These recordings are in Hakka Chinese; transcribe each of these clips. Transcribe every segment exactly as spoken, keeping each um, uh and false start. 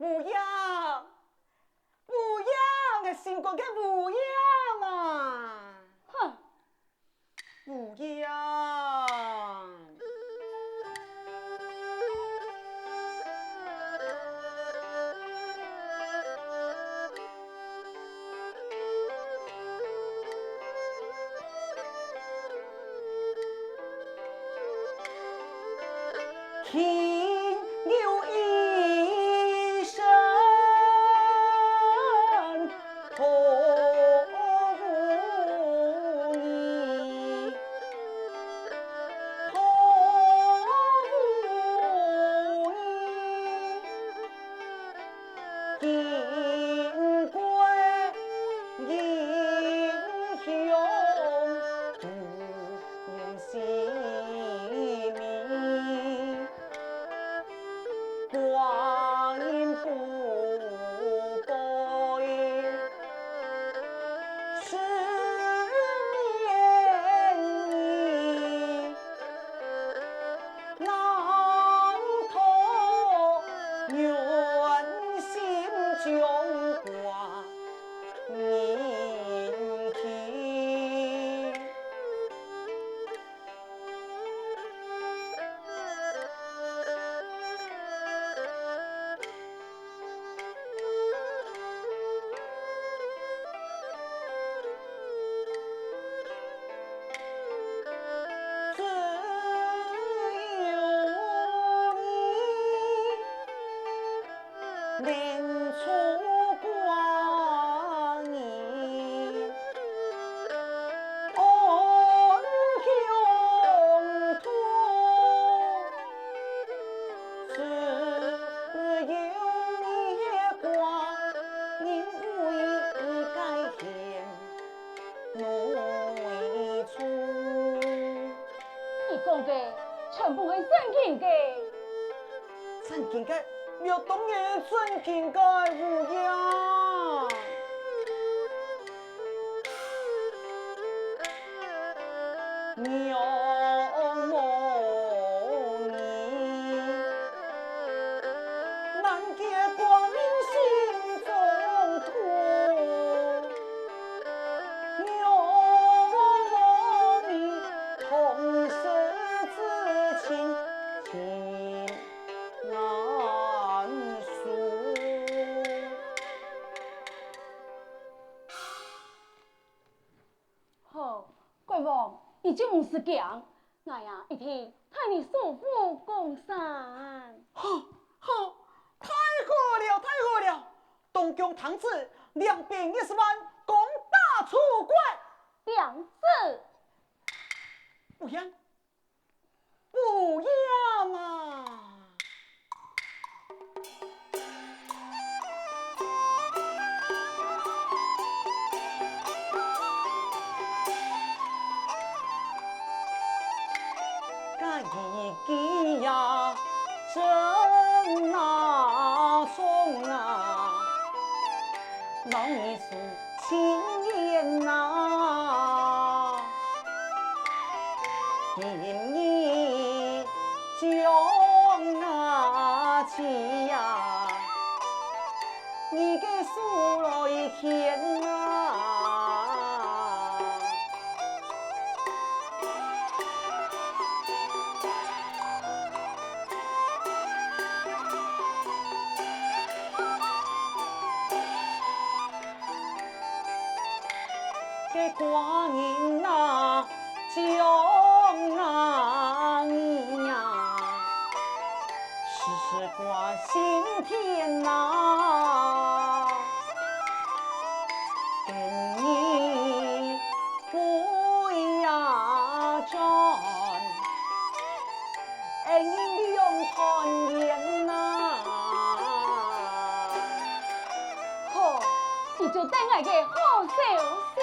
烏鴉，烏鴉，𠊎心肝个烏鴉嘛！哼！烏鴉！你講个全部係正經个。正經个，這當然係正經个，烏鴉。好，國王，你就毋使驚，𠊎啊，一定替你收復江山。好，好，太好了，太好了！東宮聽旨，兩百二十萬，攻打楚國。領旨。烏鴉，烏鴉嘛！ 該一句呀，真難從啊，老尼是情言呐。今日将啊去呀， 你个手來牽啊！个寡人啊， 将啊你呀，时时挂心田呐。今日归呀转，恩人两团圆呐。好，你就等𠊎个好消息。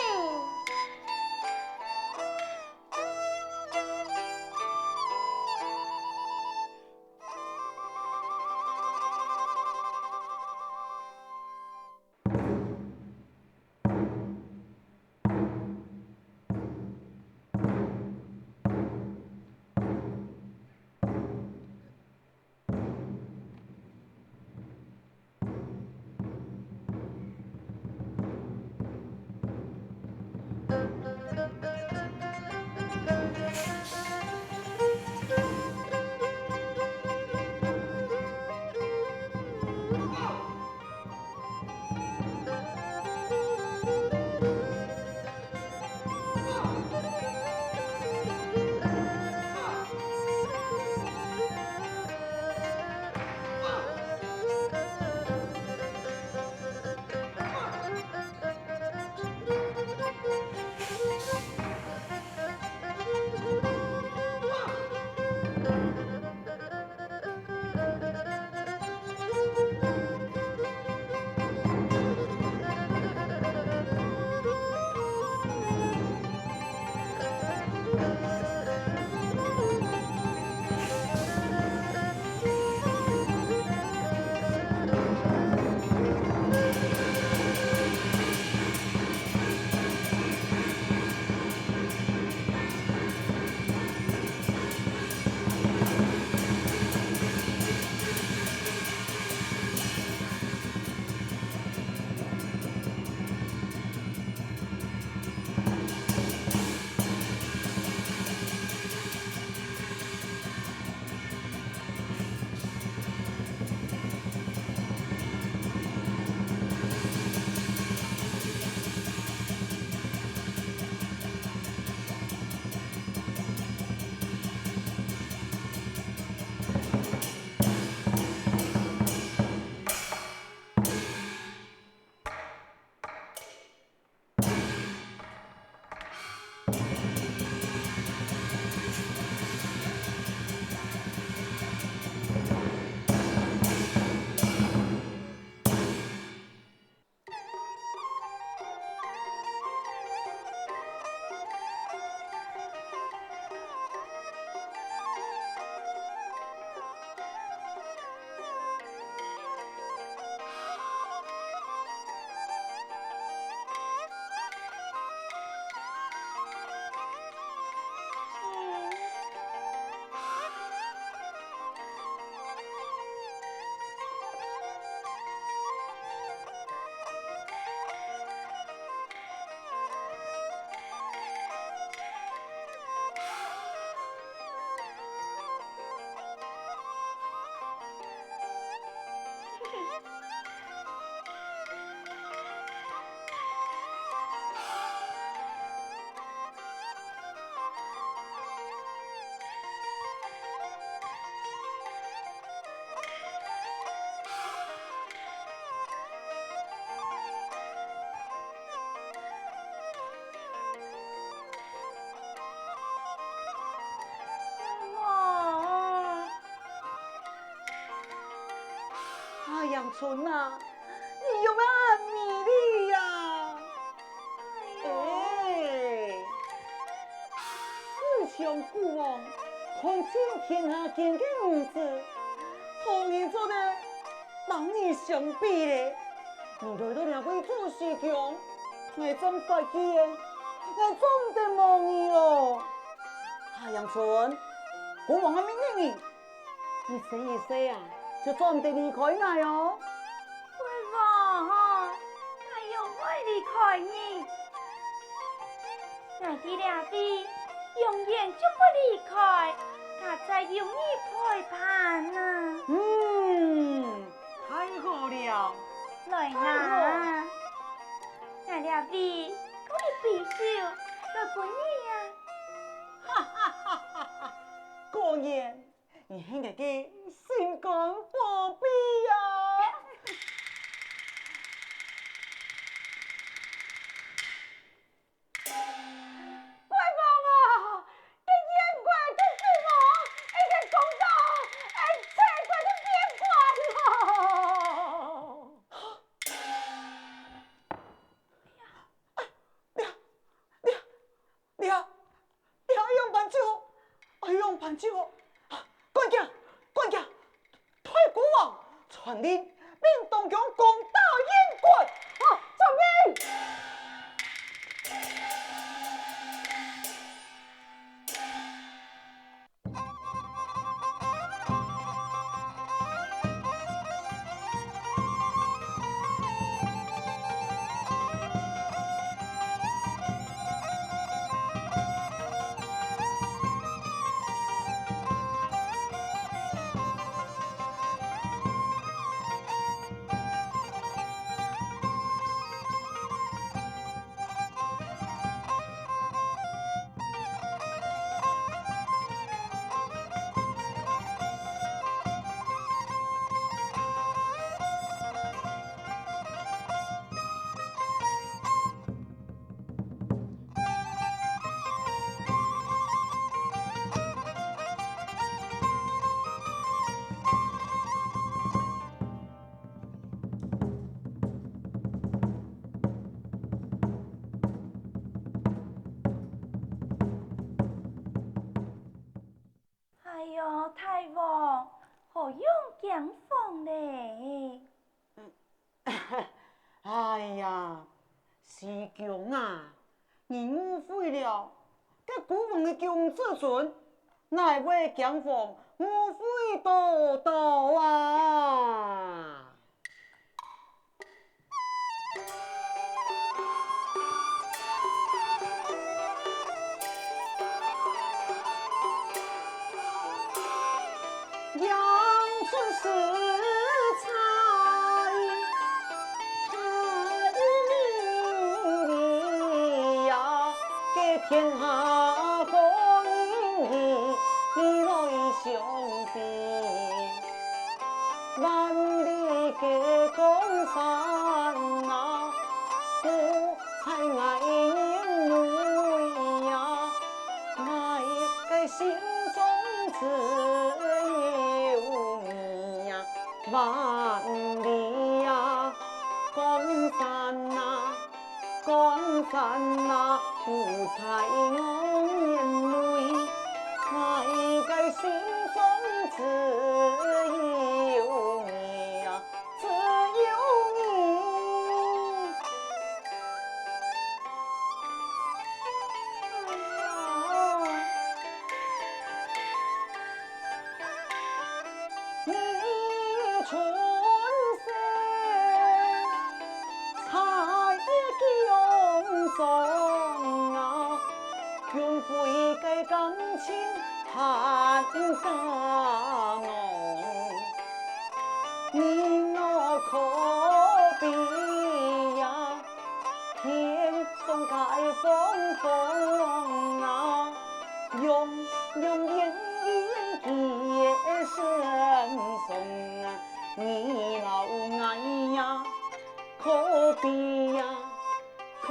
春啊，你仰會恁美麗呀？哎，自從古往看盡天下間个女子，無人做得摎你相比咧。你來到這位做西宮，𠊎正發現，𠊎做毋得無你囉。夏迎春，古往个命令你， 一息一息啊，就做毋得離開𠊎哦。貴王，𠊎仰會離開你？𠊎在這位永遠就不離開，𠊎在有你陪伴啊！嗯，太好了！來啊，𠊎這位過一杯酒，來分你啊！哈哈哈哈哈！果然 你係𠊎个心肝寶貝啊！貴王啊，一言怪个貴王，一言講到，哎，這怪个變卦啊！ 這，這，這，這愛仰般做？愛仰般做？啊，趕緊，趕緊！太古王傳令，命當中攻打燕國！啊，遵命！ 哎喲，大王，好樣驚慌咧！哎呀，西宮啊，你誤會了，該孤王个宮子中，哪會驚慌誤會到到啊？ 天下好人，你來相比。萬里个江山啊，不在𠊎人內呀，𠊎个心中只有你呀。萬里呀，江山啊， 江山啊，不在我眼內，𠊎个心中只有你呀，只有你。哎呀！ 你出世在江中啊，雄偉个感情還加濃。你我可比呀， 天上个鳳凰啊，樣樣豔豔佢个身上啊，你摎𠊎呀，可比呀，可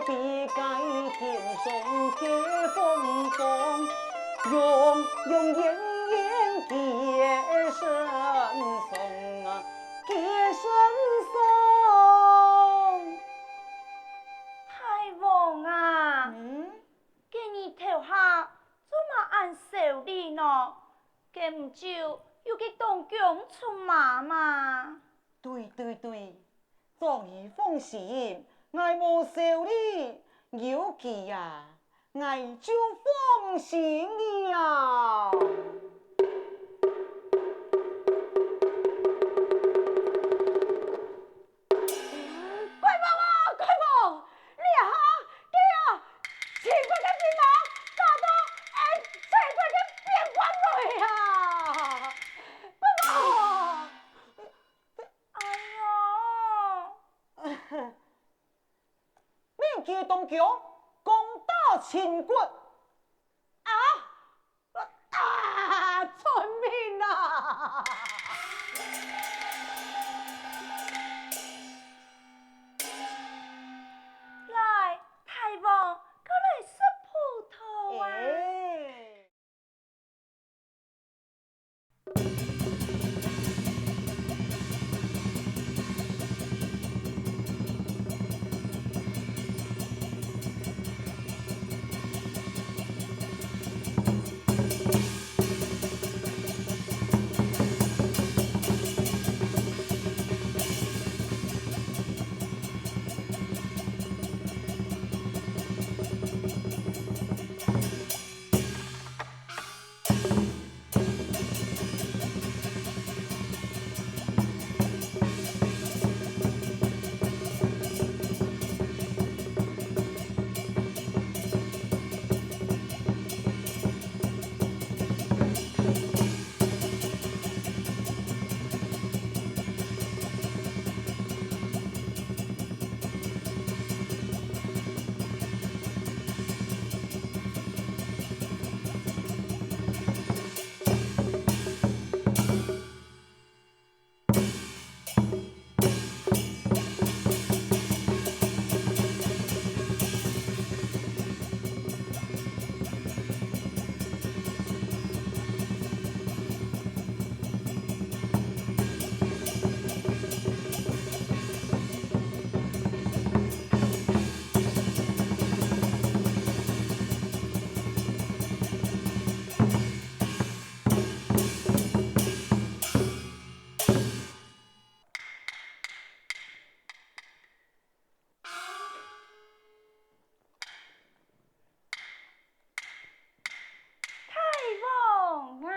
比該天上个鳳凰，樣樣豔豔佢个身上啊，佢个身恁少禮呢？該毋就有佢當強出馬嘛？對對對， 長兒放心，𠊎無愁哩，有佢啊，𠊎就放心哩啊。國王啊，國王，這下佢啊，秦國个兵馬打到，哎，齊國个邊關來啊！國王！ 哎喲！你佢當強，攻打秦國。啊！大村民啊！來，大王，過來食葡萄啊！哎。大王啊！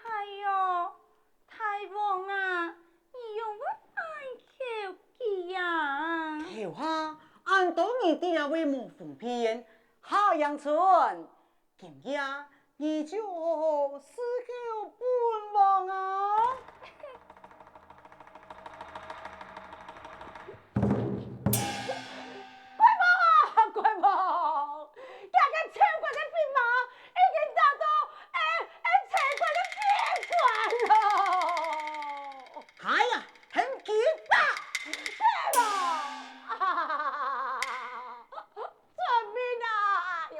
哎喲，大王啊，你仰會恁求佢啊？頭下，恁多人在這位無分辨，夏迎春，今夜你就好好賜救本王啊！國王啊，國王，這个賊國个兵馬已經打到，欸，欸，賊國个邊關了。哎呀，很緊張！對了，啊，救命啊！喲！